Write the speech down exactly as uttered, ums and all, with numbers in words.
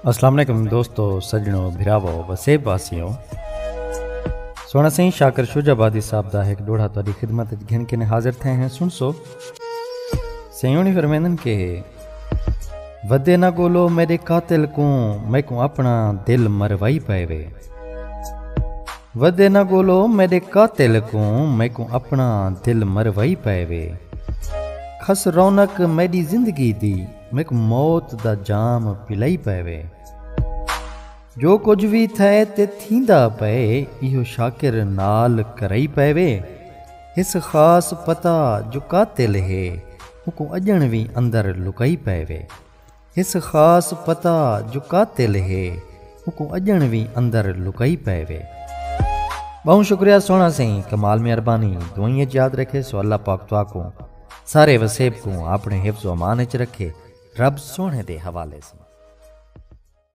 السلام علیکم دوستو، سجنو، بھراوو، وسیب واسیوں۔ سونا سائیں شاکر شجاع آبادی صاحب دا ہک ڈوہڑا تہاڈی خدمت وچ گھن کے حاضر تھے ہیں، سن سو۔ سیوݨی فرمیندن کہ ودے نہ گولو میݙے قاتل کوں، میکوں اپݨا دل مروائی پئے وے۔ ودے نہ گولو میݙے قاتل کوں، میکوں اپݨا دل مروائی پئے وے۔ کھس رونق میݙی زندگی دی، میکوں موت دا جام پلائی پئے وے۔ جو کجھ وی تھئے تے تھیندا پئے، ایہو شاکر نال کرائی پئے وے۔ ہس خاص پتہ جو قاتل ہے، اوکوں اڄݨ وی اندر لکائی پئے وے۔ ہس خاص پتہ جو قاتل ہے، اوکوں اڄݨ وی اندر لکائی پئے وے۔ ٻہوں شکریہ سوہݨا سئیں، کمال مہربانی، دعائیں اچ یاد رکھے سو۔ اللہ پاک تہاکوں سارے وسیب کوں اپݨے حفظ و امان اچ رکھے۔ رب سوہݨے دے حوالے سئیں۔